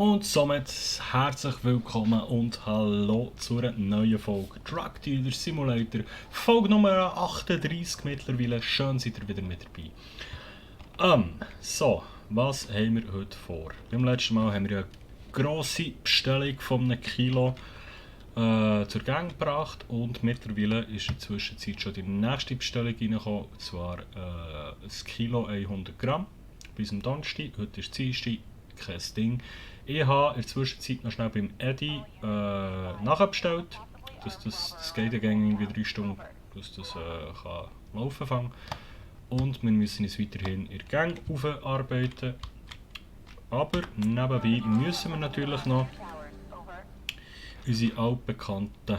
Und somit herzlich willkommen und hallo zu einer neuen Folge Drug Dealer Simulator. Folge Nummer 38 mittlerweile. Schön seid ihr wieder mit dabei. So, was haben wir heute vor? Beim letzten Mal haben wir eine grosse Bestellung von einem Kilo zur Gang gebracht und mittlerweile ist in der Zwischenzeit schon die nächste Bestellung reingekommen, und zwar 1 Kilo 100 Gramm bis zum Donnerstag. Heute ist Dienstag, kein Ding. Ich habe in der Zwischenzeit noch schnell beim Eddie nachbestellt, dass das geht ja irgendwie 3 Stunden, dass das kann laufen kann. Und wir müssen uns weiterhin in der Gang aufarbeiten. Aber nebenbei müssen wir natürlich noch unsere altbekannten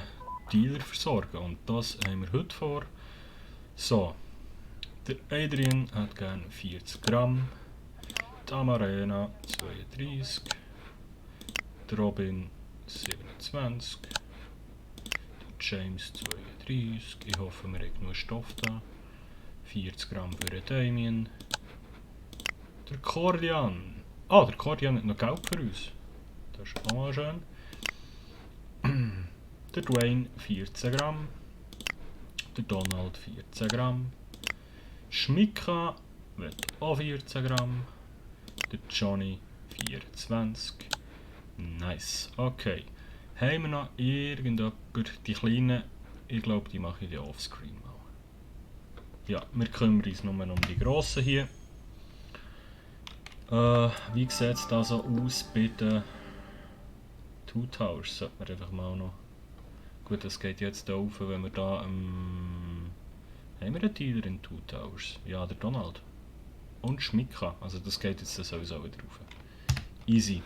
Dealer versorgen. Und das haben wir heute vor. So, der Adrian hat gerne 40 Gramm, die Amarena 32, der Robin 27, der James 32, ich hoffe wir haben genug Stoff da, 40 Gramm für den Damien, der Cordian, der Cordian hat noch Geld für uns, das ist auch mal schön, der Dwayne 14 Gramm, der Donald 14 Gramm, Schmicka wird auch 14 Gramm, der Johnny 24. Nice, okay. Haben wir noch irgendjemand, die kleinen, ich glaube die mache ich ja offscreen mal. Ja, wir kümmern uns nur um die grossen hier. Wie sieht es da so aus bei den Two Towers? Sollte man einfach mal noch... Gut, das geht jetzt da rauf, wenn wir da... haben wir einen Dealer in Two Towers? Ja, der Donald. Und Schmicka, also das geht jetzt sowieso wieder rauf. Easy.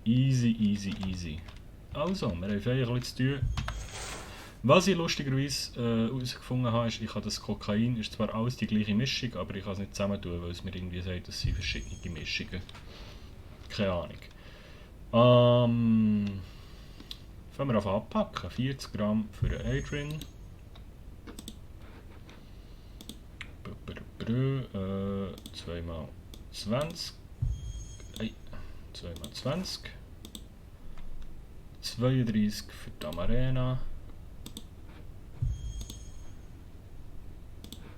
Easy, easy, easy. Also, wir haben viel zu tun. Was ich lustigerweise herausgefunden habe, ist, das Kokain ist zwar alles die gleiche Mischung, aber ich kann es nicht zusammen tun, weil es mir irgendwie sagt, das sind verschiedene Mischungen. Keine Ahnung. Fangen wir an abpacken. 40 Gramm für den Adrian. 2 mal 20. 2 mal 20. 32 für die Amarena.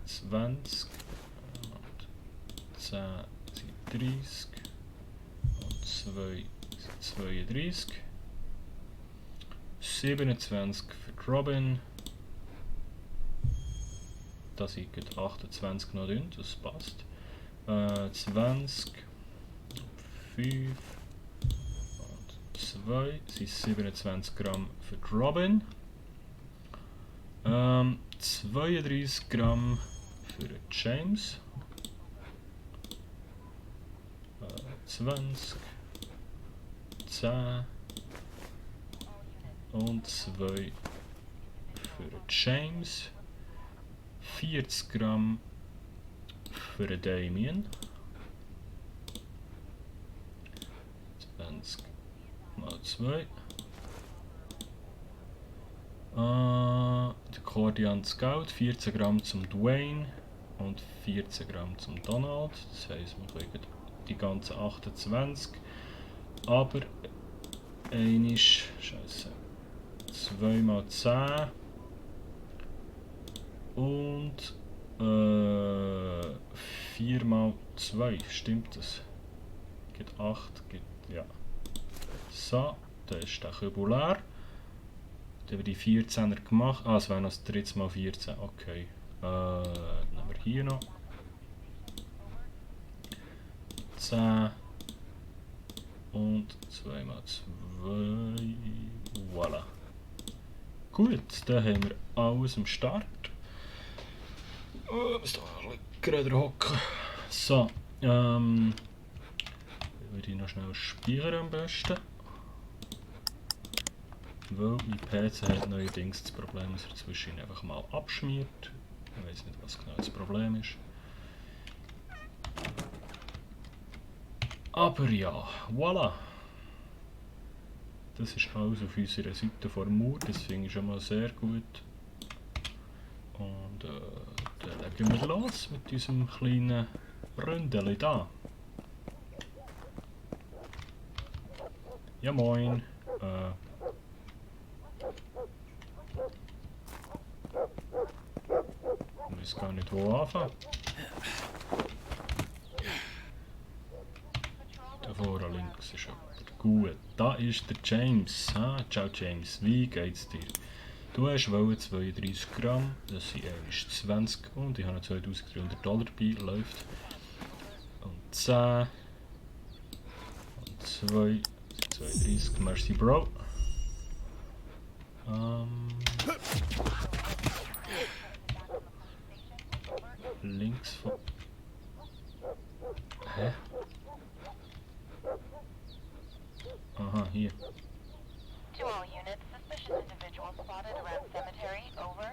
20 und 10 sind 30 und 2 sind 32. 27 für die Robin. Da sind 28 noch drin, das passt. 20, 5 und 2 sind 27 Gramm für die Robin. 32 Gramm für den James. 20, 10 und 2 für den James. 40 Gramm für den Damien. 20 mal 2. Der Cordian Scout, 14 Gramm zum Dwayne und 14 Gramm zum Donald. Das heisst, wir kriegen die ganzen 28. Aber eine ist, scheiße, 2 mal 10 und 4 mal 2, stimmt das? Gibt 8, ja. So, da ist der Kübel. Da haben wir die 14er gemacht. Es wäre noch das dritte Mal 14, okay. Dann haben wir hier noch 10 und 2 mal 2. Voilà. Gut, dann haben wir alles am Start. Muss da gerade hocken. So, würde ich noch schnell speichern am besten. Weil mein PC hat neuerdings das Problem, dass er zwischen einfach mal abschmiert. Ich weiß nicht, was genau das Problem ist. Aber ja, voilà. Das ist alles auf unserer Seite vor dem Mauer, das finde ich schon mal sehr gut. Und dann legen wir los mit diesem kleinen Ründeli da. Ja moin. Ich weiß gar nicht, wo anfangen. Da vorne links ist jemand. Gut, da ist der James. Ah, ciao James, wie geht's dir? Du hast wollen 32 Gramm, das sind 20 und ich habe noch $2300 dabei, läuft. Und 10 und 2, 32, merci Bro. Links von... Hä? Aha, hier. To all units, suspicious individual spotted around cemetery, over.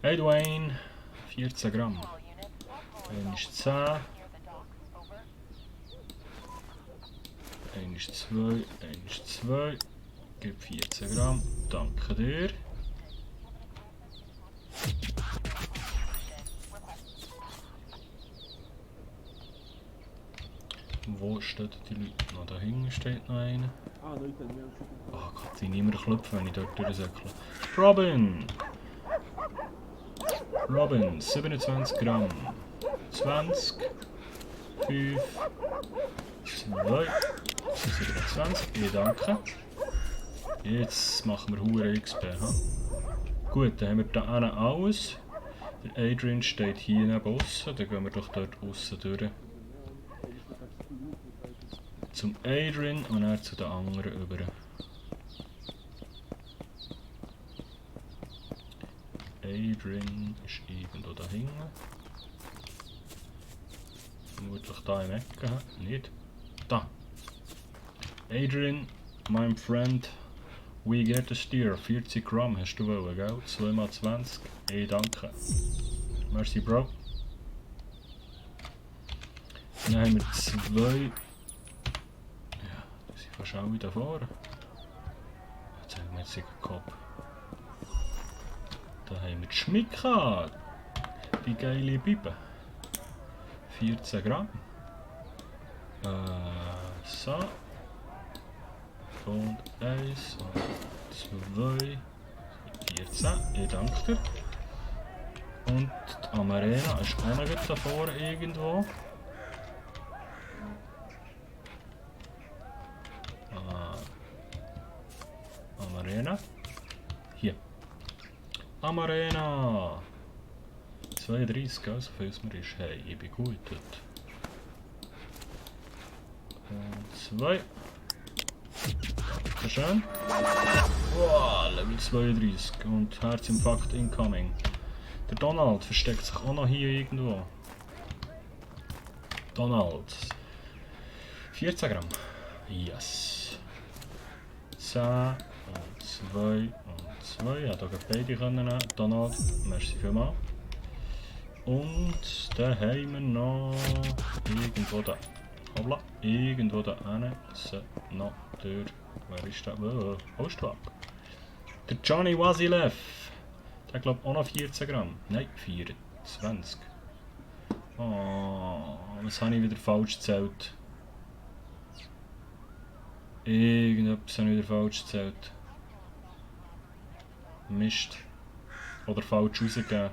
Hey Dwayne, 14 Gramm. To all units, Ein ist 10, near the docks, over. ein ist 2, ein ist 2. Gib 14 Gramm. Danke dir. Wo steht die Leute? Noch da hinten steht noch einer. Oh Gott, die niemand klopfen, wenn ich dort durchsäckle. Robin! Robin, 27 Gramm. 20, 5, 2, 27. Ich danke. Jetzt machen wir Hure XP. Ha? Gut, dann haben wir da hinten alles. Der Adrian steht hier neben aussen. Dann gehen wir doch dort aussen durch. Zum Adrian und dann zu den anderen über. Adrian ist irgendwo da hinten. Vermutlich da im Ecke. Nicht? Da. Adrian, mein Freund, we get a steer. 40 Gramm hast du wollen, gell? 2x20. Hey, danke. Merci, Bro. Dann haben wir 2. Ja, die sind fast alle da vorne. Jetzt haben wir jetzt einen Kopf. Da haben wir die Schmicka. Die geile Bibe. 14 Gramm. So. Und 1 und 2. 14. Ich danke dir. Und die Amarena ist auch noch da vorne irgendwo. Amarena. Hier. Amarena. 32, gell, so viel es mir ist. Hey, ich bin gut dort. Und 2. Dankeschön. Wow, Level 32 und Herzinfarkt incoming. Der Donald versteckt sich auch noch hier irgendwo. Donald. 14 Gramm. Yes. 10 und 2 und 2. Ja, da beide können nehmen. Donald, merci vielmals. Und dann haben wir noch irgendwo da. Hoppla, irgendwo da hinten. So, noch durch. Wer ist der? Wo ist du ab? Der Johnny Wasilev. Der glaubt auch noch 14 Gramm. Nein, 24. Oh, was habe ich wieder falsch gezählt? Irgendetwas habe ich wieder falsch gezählt. Mist. Oder falsch rausgegeben.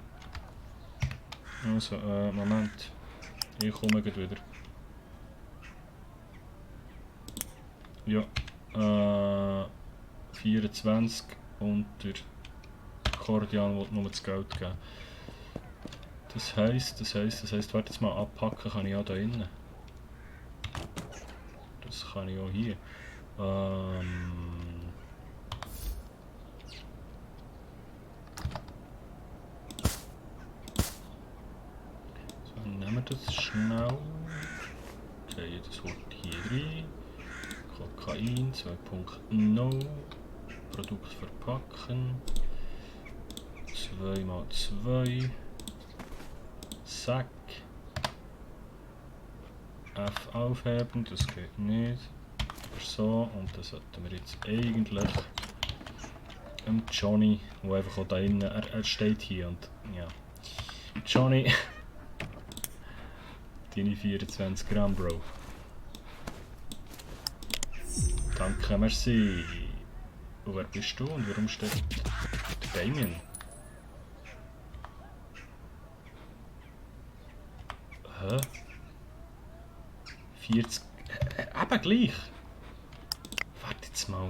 Also, Moment. Ich komme gleich wieder. Ja, 24 und der Kordian will nur das Geld geben. Das heisst, warte jetzt mal, abpacken kann ich auch da innen. Das kann ich auch hier. So, nehmen wir das schnell. Okay, das wird hier rein. Kokain 2.0. Produkt verpacken. 2x2. Sack. F aufheben, das geht nicht. So, und das sollten wir jetzt eigentlich Johnny, der einfach auch da innen, er steht hier und ja. Johnny, Deine 24 Gramm, Bro. Danke, merci. Und wer bist du und warum steht der Damien? Hä? 40... eben gleich. Warte jetzt mal.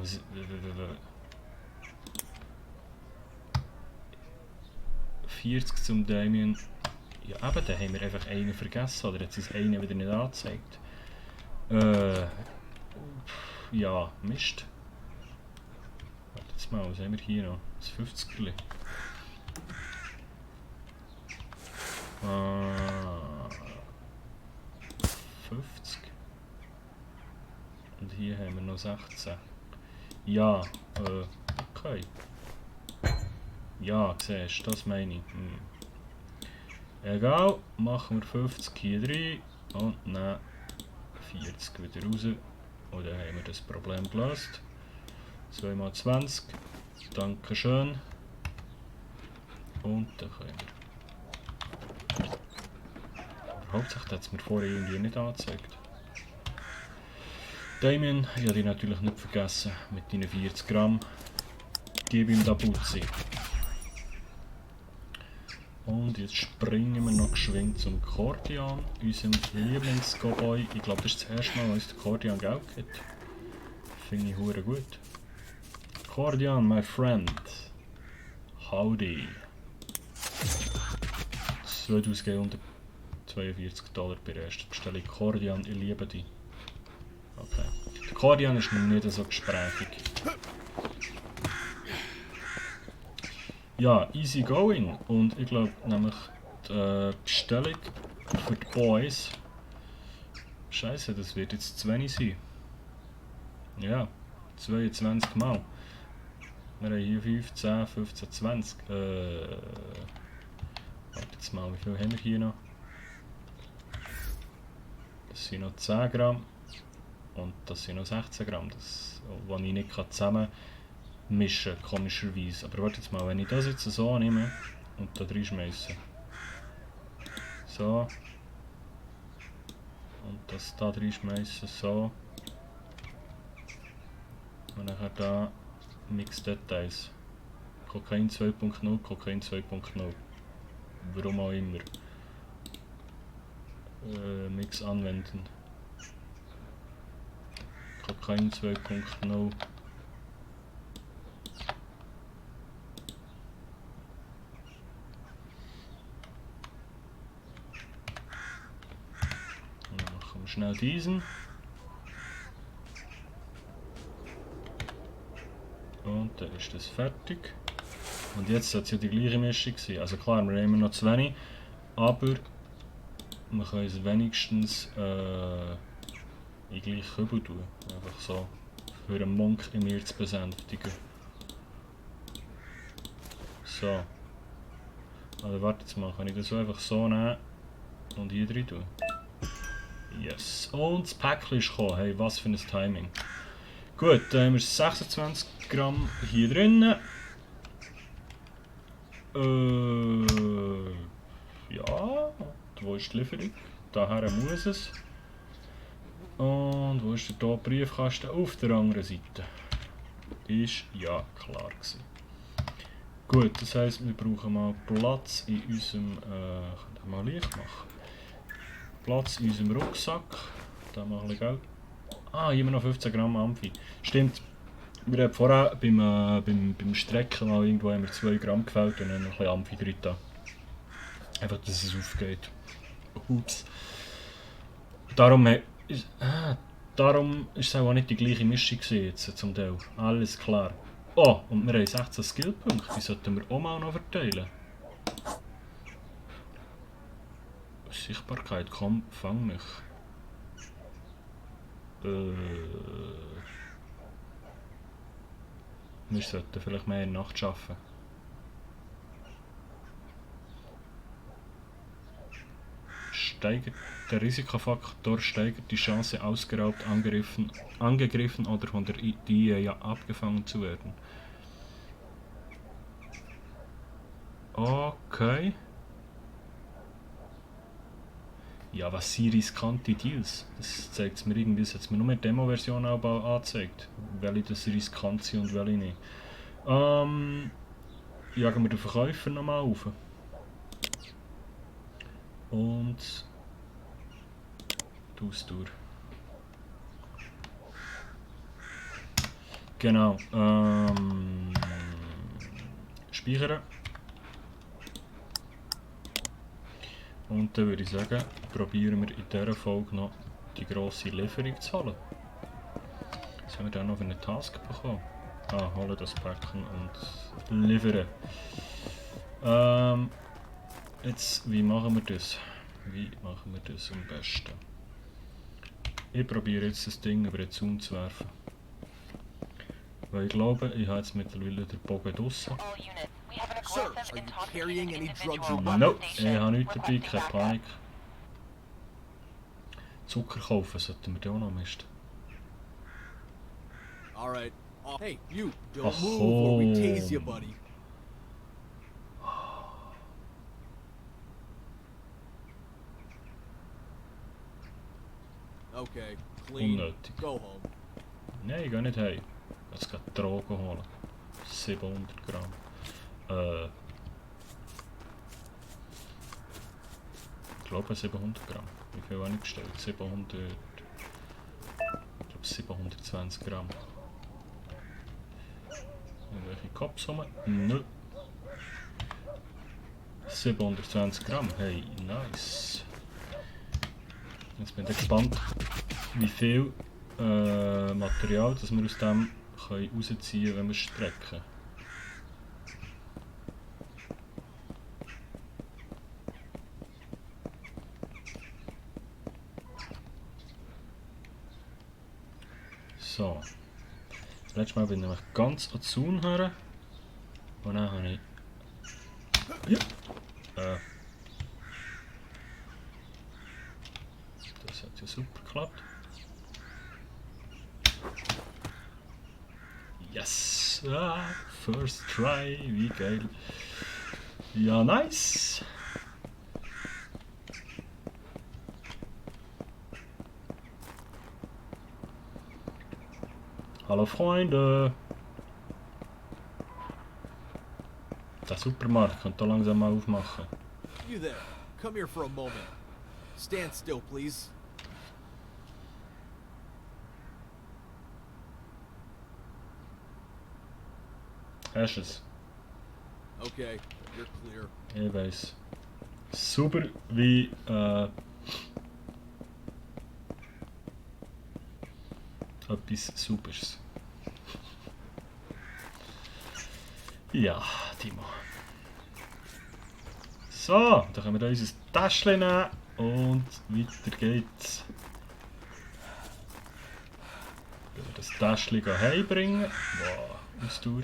40 zum Damien. Ja, eben, da haben wir einfach einen vergessen. Oder hat es einen wieder nicht angezeigt? Ja, Mist. Warte jetzt mal, was haben wir hier noch? Das 50er. Ah, 50. Und hier haben wir noch 16. Ja, okay. Ja, siehst du, das meine ich. Egal, machen wir 50 hier rein und dann 40 wieder raus. Und dann haben wir das Problem gelöst. 2 mal 20. Dankeschön. Und dann können wir. Aber hauptsächlich hat es mir vorher irgendwie nicht angezeigt. Damien, ich habe dich natürlich nicht vergessen mit deinen 40 Gramm. Gib ihm da Putzi. Und jetzt springen wir noch geschwind zum Kordian, unserem Lieblings-Cowboy. Ich glaube, das ist das erste Mal, dass uns der Kordian Geld gibt. Finde ich hure gut. Kordian, my friend. Howdy. $2.142 bei der ersten Bestellung. Kordian, ich liebe dich. Okay. Der Kordian ist noch nicht so gesprächig. Ja, easy going. Und ich glaube nämlich die Bestellung für die Boys. Scheiße, das wird jetzt zu wenig sein. Ja, 22 Mal. Wir haben hier 15, 15, 20. Warte jetzt mal, wie viel haben wir hier noch? Das sind noch 10 Gramm. Und das sind noch 16 Gramm. Das, was ich nicht zusammen mischen kann, komischerweise. Aber warte jetzt mal, wenn ich das jetzt so nehme und da drin schmeiße. So. Und das da drin schmeiße, so. Und dann da Mix Details. Kokain 2.0, Kokain 2.0. Warum auch immer. Mix anwenden. Kokain 2.0. Schnell diesen. Und dann ist das fertig. Und jetzt sollte es ja die gleiche Mischung sein. Also klar, wir haben immer noch zu wenig, aber wir können es wenigstens in gleich Kübel tun. Einfach so, für einen Monk in mir zu besänftigen. So. Also warte jetzt mal, kann ich das einfach so nehmen und hier drin tun? Yes. Und das Päckchen ist gekommen. Hey, was für ein Timing. Gut, dann haben wir 26 Gramm hier drinnen. Ja, wo ist die Lieferung? Daher muss es. Und wo ist der Briefkasten? Auf der anderen Seite. Ist ja klar gewesen. Gut, das heisst, wir brauchen mal Platz in unserem. Ich kann mal Licht machen. Platz in unserem Rucksack. Da mal ein bisschen Geld. Ah, immer noch 15 Gramm Amphi. Stimmt. Wir haben vorher beim Strecken mal irgendwo haben wir 2 Gramm gefällt und dann noch ein bisschen Amphi drin. Einfach, dass es aufgeht. Ups. Darum ist es auch nicht die gleiche Mischung jetzt zum Teil. Alles klar. Oh, und wir haben 16 Skillpunkte. Die sollten wir auch mal noch verteilen. Sichtbarkeit, komm, fang mich. Wir sollten vielleicht mehr in der Nacht arbeiten. Der Risikofaktor steigert die Chance, ausgeraubt, angegriffen oder von der DEA abgefangen zu werden. Okay. Ja, was sind riskante Deals? Das zeigt es mir irgendwie, es hat mir nur die Demo-Version angezeigt. Welche das riskant sind und welche nicht. Jagen wir den Verkäufer nochmal auf. Und die Ausdauer. Genau. Speichern. Und dann würde ich sagen, probieren wir in dieser Folge noch die grosse Lieferung zu holen. Was haben wir dann noch für eine Task bekommen? Holen das Päckchen und liefern. Jetzt, wie machen wir das? Wie machen wir das am besten? Ich probiere jetzt das Ding über den Zaun zu werfen. Weil ich glaube, ich habe jetzt mittlerweile den Bogen draussen. All units, we have an Sir, aggressive, are you intoxicated carrying any drugs individual or on Nope, the ich station. habe nichts dabei, Requesting keine backup. Panik. Zucker kaufen sollten wir den auch noch misten. Alright. Hey, you, don't Ach, move or we tase you, komm. buddy. Okay, clean. Unnötig. Go home. Nein, ich gehe nicht heim. Jetzt geht Drogen holen. 700 Gramm. Ich glaube 700 Gramm. Wie viel habe ich bestellt? 700... Ich glaube 720 Gramm. Irgendwelche Cops rum? Nö. 720 Gramm. Hey, nice. Jetzt bin ich gespannt, wie viel Material das wir aus dem können rausziehen können, wenn wir strecken. So. Das letzte Mal bin ich nämlich ganz an den Zaun her. Und dann habe ich... Ja. Das hat ja super geklappt. Yes! First try, wie geil. Ja, nice! Hallo Freunde! Der Supermarkt könnte langsam mal aufmachen. You there. Come here for a moment. Stand still, please. Hast du es? Okay, you're clear. Ich weiss. Super wie etwas Supers. Ja, Timo. So, dann können wir unser Täschchen nehmen und weiter geht's. Wenn wir das Täschchen heimbringen. Wow, Ausdauer.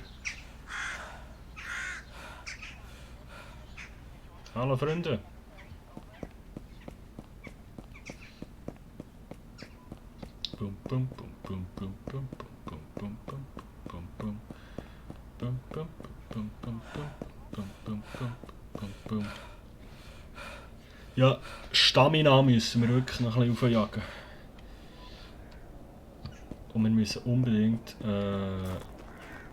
Hallo Freunde. Bum bum bum bum bum bum bum bum bum bum bum bum bum bum bum bum bum bum bum bum. Ja, Stamina müssen wir wirklich noch ein bisschen aufjagen. Und wir müssen unbedingt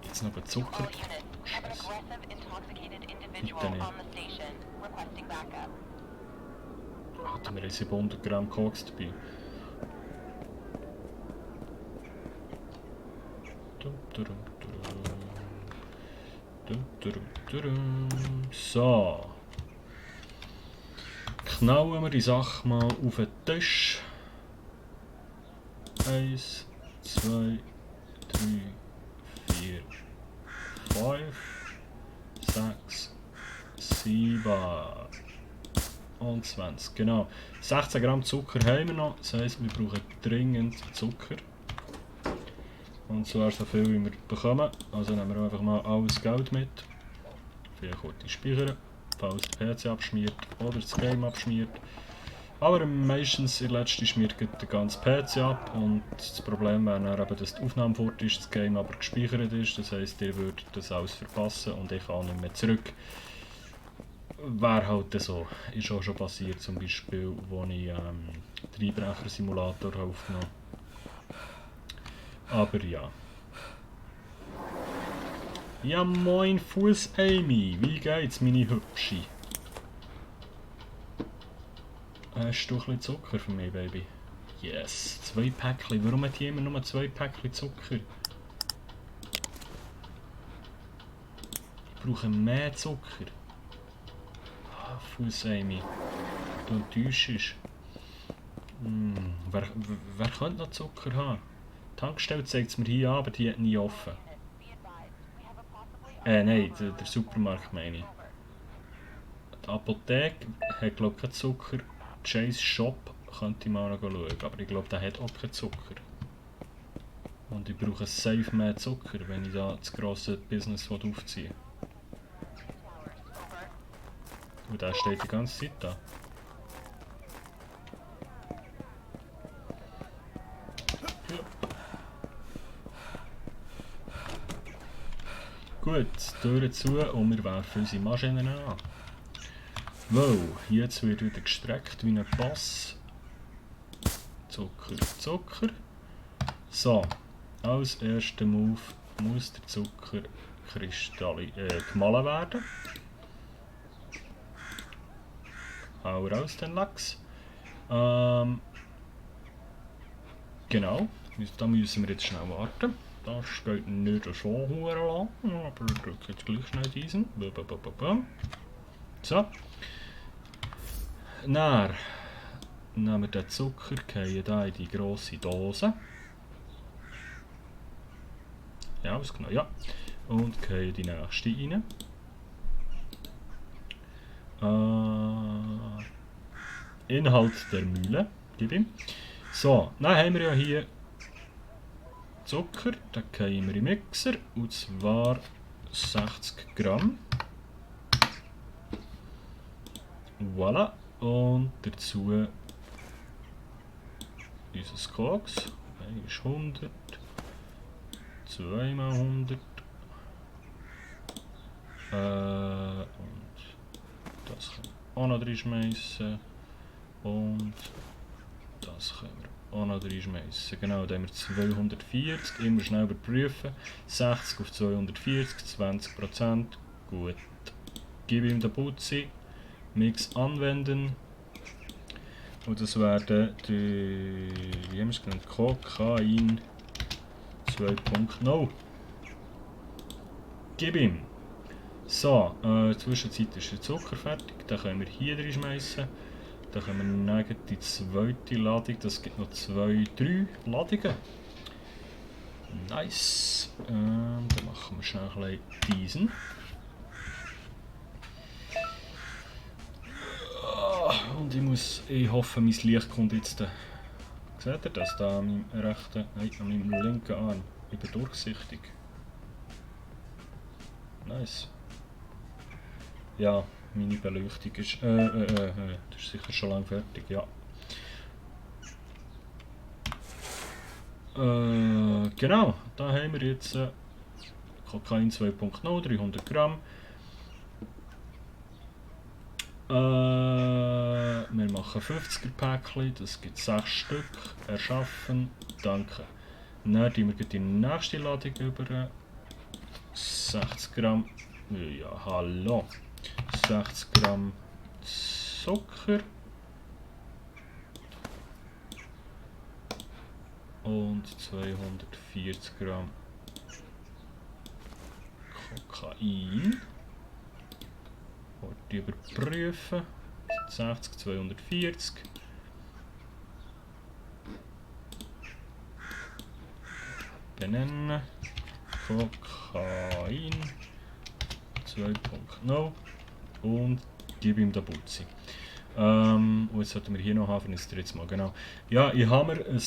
jetzt noch einen Zucker. All units, we have an aggressive, intoxicated individual Bitte nicht. on the station. Requesting backup. Hatten wir 700 Gramm Koks dabei. So. Knallen wir die Sache mal auf den Tisch. 1, 2, 3, 4, 5, 6, 7 und 20. Genau. 16 Gramm Zucker haben wir noch. Das heisst, wir brauchen dringend Zucker. Und zwar so viel wie wir bekommen. Also nehmen wir einfach mal alles Geld mit. Vielleicht kurz speichern, falls der PC abschmiert oder das Game abschmiert. Aber meistens in der letzten schmiert der ganze PC ab und das Problem wäre dann eben, dass die Aufnahme fort ist, das Game aber gespeichert ist. Das heisst, ihr würdet das alles verpassen und ich kann nicht mehr zurück. wäre halt so. Ist auch schon passiert, zum Beispiel, als ich den Einbrecher-Simulator aufgenommen habe. Aber ja. Ja moin Fuß Amy, wie geht's meine Hübsche? Hast du ein bisschen Zucker für mich, Baby? Yes, 2 Päckchen. Warum hat jemand nur 2 Päckchen Zucker? Ich brauche mehr Zucker. Ah, Fuß Amy. Du enttäuschst. Wer könnte noch Zucker haben? Die Tankstelle zeigt es mir hier an, aber die hat nie offen. Nein, der Supermarkt meine ich. Die Apotheke hat glaube ich keinen Zucker. Chase Shop könnte ich mal noch schauen, aber ich glaube der hat auch keinen Zucker. Und ich brauche safe mehr Zucker, wenn ich da das grosse Business aufziehe. Und der steht die ganze Zeit da. Gut, Türen zu und wir werfen unsere Maschinen an. Wow, jetzt wird wieder gestreckt wie ein Pass. Zucker, Zucker. So, als erster Move muss der Zuckerkristall gemahlen werden. Hau raus den Lachs. Genau, da müssen wir jetzt schnell warten. Das geht nicht so lang, aber ich drücke jetzt gleich schnell diesen. So. Dann nehmen wir den Zucker, gehen hier in die grosse Dose. Ja, alles genau, ja. Und gehen die nächste rein. Inhalt der Mühle, gib ihm. So, dann haben wir ja hier Zucker, den gehen wir im Mixer, und zwar 60 Gramm. Voilà. Und dazu unser Koks. Ist 100. 2 mal 100. Und das können wir auch noch reinschmeißen. Und das können wir auch noch reinschmeißen. Genau, da haben wir 240. Immer schnell überprüfen. 60 auf 240, 20%. Gut. Gib ihm den Putzi. Mix anwenden. Und das werden die, wie haben wir es genannt, Kokain 2.0. Gib ihm. So, in der Zwischenzeit ist der Zucker fertig. Den können wir hier reinschmeißen. Dann können wir neben die zweite Ladung. Das gibt noch 3 Ladungen. Nice. Dann machen wir schnell ein bisschen diesen. Und ich hoffe, mein Licht kommt jetzt. Seht ihr das da an meinem rechten, nein, an meinem linken Arm? Ich bin durchsichtig. Nice. Ja, meine Beleuchtung ist, das ist sicher schon lange fertig, ja. Genau, da haben wir jetzt Kokain 2.0, 300 Gramm. Wir machen 50er Päckchen, das gibt 6 Stück. Erschaffen, danke. Dann tun wir die nächste Ladung über. 60 Gramm, ja hallo. 60 Gramm Zucker. Und 240 Gramm Kokain. Die überprüfen. 60, 240. Benennen. Kokain 2.0 und gebe ihm den Putzi. Und jetzt sollten wir hier noch haben, ist jetzt mal genau. Ja, ich habe mir ein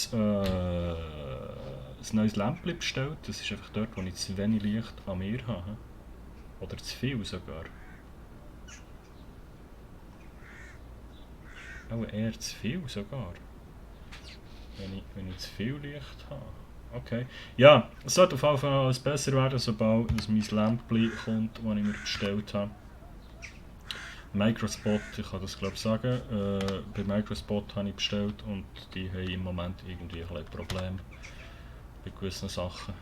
neues Lämpchen bestellt. Das ist einfach dort, wo ich zu wenig Licht an mir habe. Oder zu viel sogar. Auch eher zu viel sogar. Wenn ich zu viel Licht habe. Okay. Ja, es sollte auf jeden Fall alles besser werden, sobald mein Lämpchen kommt, das ich mir bestellt habe. Microspot, ich kann das glaube ich sagen, bei Microspot habe ich bestellt und die haben im Moment irgendwie ein Problem bei gewissen Sachen.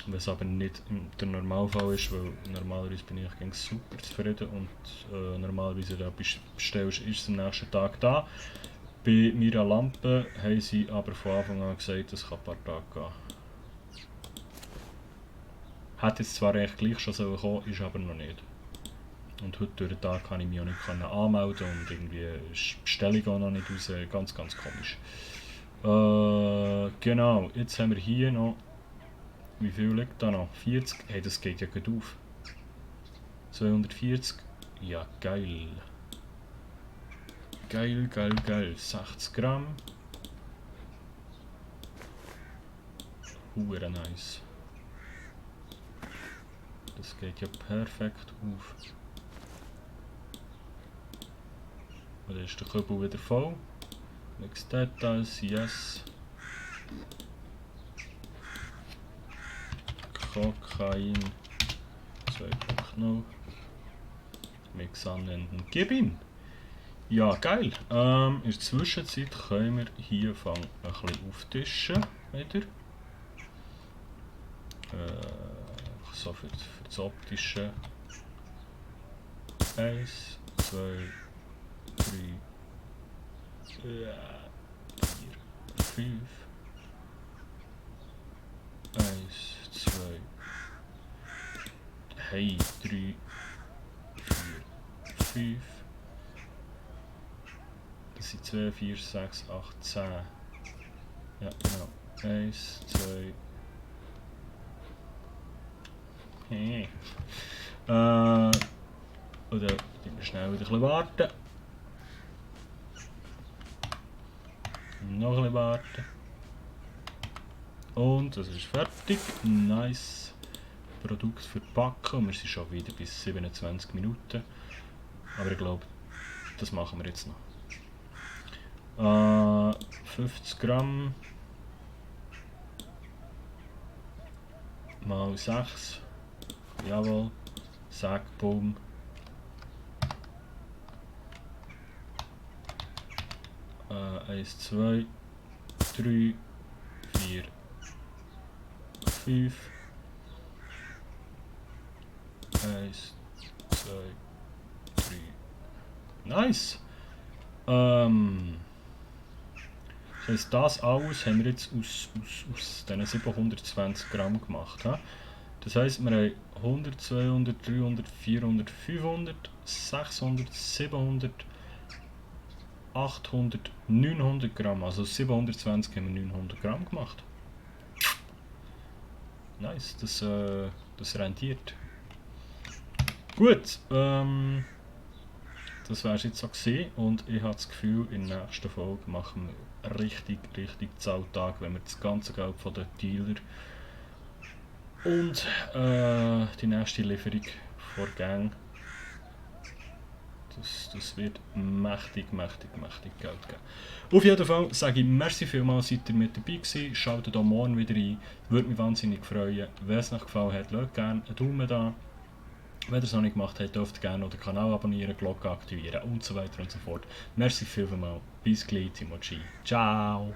Was aber nicht der Normalfall ist, weil normalerweise bin ich eigentlich super zufrieden und normalerweise, wenn du etwas bestellst, ist es am nächsten Tag da. Bei meiner Lampe haben sie aber von Anfang an gesagt, es kann ein paar Tage gehen. Hätte jetzt zwar eigentlich gleich schon kommen sollen, ist aber noch nicht. Und heute durch den Tag kann ich mich auch nicht anmelden und irgendwie ist die Bestellung auch noch nicht raus. Ganz, ganz komisch. Genau, jetzt haben wir hier noch. Wie viel liegt da noch? 40? Hey, das geht ja gut auf. 240? Ja, geil. Geil, geil, geil. 60 Gramm. Hure nice. Das geht ja perfekt auf. Und dann ist der Kübel wieder voll. Next Details, yes. Kokain 2.0. Mix anwenden. Gib ihm! Ja, geil. In der Zwischenzeit können wir hier ein bisschen auftischen. Wieder. So für das Optische. 1, 2, 3, 4, 5. 1, 2. Hey, 3, 4, 5. Das sind 2, 4, 6, 8, 10. Ja, genau. 1, 2. Hey. Oder wir schnell wieder ein bisschen warten. Noch ein bisschen warten. Und das ist fertig. Nice. Produkt verpacken. Und wir sind schon wieder bis 27 Minuten. Aber ich glaube, das machen wir jetzt noch. 50 Gramm. Mal 6. Jawohl. Sack, boom. Eins, 2, 3, 4, 5. 1, 2, 3. Nice! Das heisst, das alles haben wir jetzt aus diesen 720 Gramm gemacht. He? Das heisst, wir haben 100, 200, 300, 400, 500, 600, 700, 800, 900 Gramm. Also aus 720 haben wir 900 Gramm gemacht. Nice, das rentiert. Gut, das war es jetzt so gewesen. Und ich habe das Gefühl, in der nächsten Folge machen wir richtig Zahltag, wenn wir das ganze Geld von den Dealer und die nächste Lieferung vor Gang. Das wird mächtig Geld geben. Auf jeden Fall sage ich merci vielmals, seid ihr mit dabei gewesen. Schaltet auch morgen wieder ein. Würde mich wahnsinnig freuen. Wenn es euch gefallen hat, lasst gerne einen Daumen da. Wenn ihr es noch nicht gemacht habt, dürft ihr gerne den Kanal abonnieren, Glocke aktivieren und so weiter und so fort. Merci vielmals. Bis gleich, Timochi. Ciao!